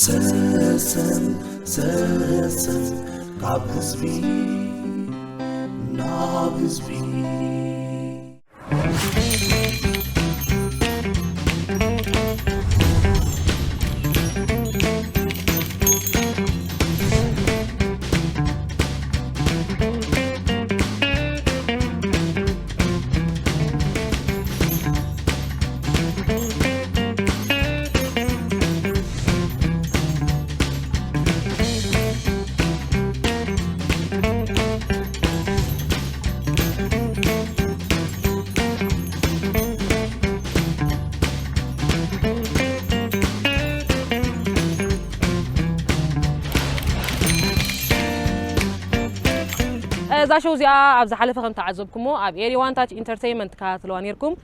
ሰሰን ሰሰን ካብ ህዝቢ ናብ ህዝቢ። እዛ ሾው እዚኣ ኣብ ዝሓለፈ ከም ተዓዘብኩሞ ኣብ ኤሪ ዋን ታች ኢንተርቴይንመንት ትከታተልዋ ነይርኩም።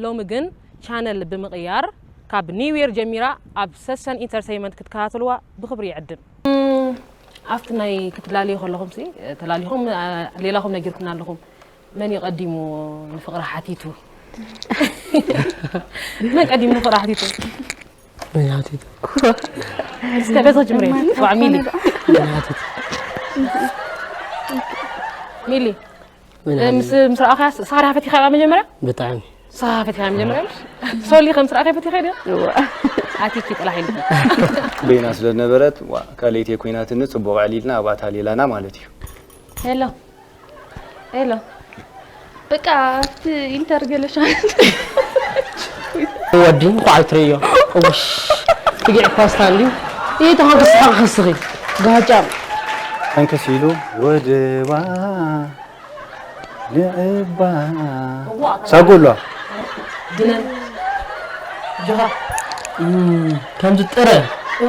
ሎሚ ግን ቻነል ብምቕያር ካብ ኒው ዮርክ ጀሚራ ኣብ ሰሰን ኢንተርቴይንመንት ክትከታተልዋ ብኽብሪ ይዕድም። ኣብቲ ናይ ክትላለዩ ከለኹም ሲ ተላሊኹም ሌላኹም ነጊርኩና ኣለኹም። መን እዩ ቀዲሙ ንፍቕሪ ሓቲቱ? መን ቀዲሙ ንፍቕሪ ሓቲቱ? መን ሓቲቱ? እስከ በዛ ጅምሬ። ዋ ሚሊ። መን ሓቲቱ? ሚሊ። መን ምስ ሓቲቱ? ምስ ረኣኻ ሳራ ፈቲኻ መጀመርያ? ብጣዕሚ። ሳራ ፈቲኻ መጀመርያ? ሶሊ ከም ስራኣኻ ፈቲኻ ዲያ? እዋ። ኣቲኪ ጥራሕ ኢልኪ። በይና ስለ ዝነበረት ዋ ካልኣይቲ ኮይናትኒ ጽቡቕ ዕሊልና ኣብኣ ታሊላና ማለት እዩ። ሄሎ ሄሎ። በቃ ኣብቲ ኢንተር ገለ ሻነት። ወዲ እንኳዕ ኣይትርእዮ። እውሽ። ትግዕ ፓስታ እንዲ። ይህ ተኸንክስ ተኸንክስኺ። ጋጫም። ተንክስ ኢሉ ወደባ ንዕባ። ሳጎሏ። ድነን። ጆኻ። እም፣ ከምዚ ጥረ፣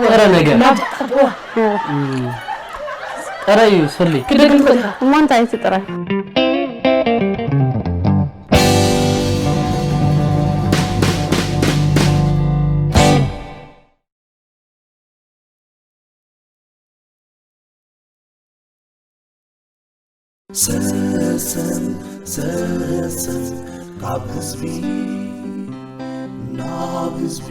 ጥረ ነገር። ናብ እዋ። እም፣ ጥረ እዩ፣ ስሊ። ክደግም ትኽእል ኢኻ። እሞ እንታይ እቲ ጥረ? ሰሰን ሰሰን ካብ ህዝቢ ናብ ህዝቢ።